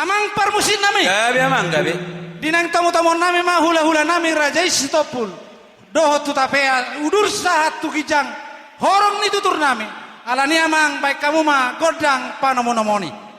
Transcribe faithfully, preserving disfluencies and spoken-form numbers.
Amang parmusiknami. Gabe, amang, gabe. Di naeng tomutomuonnami ma hulahulanami Raja i Sitompul dohot Hutapea, udur sahat tu ginjang horong ni tuturnami. Alani, amang, baen hamu ma gondang panomunomuni.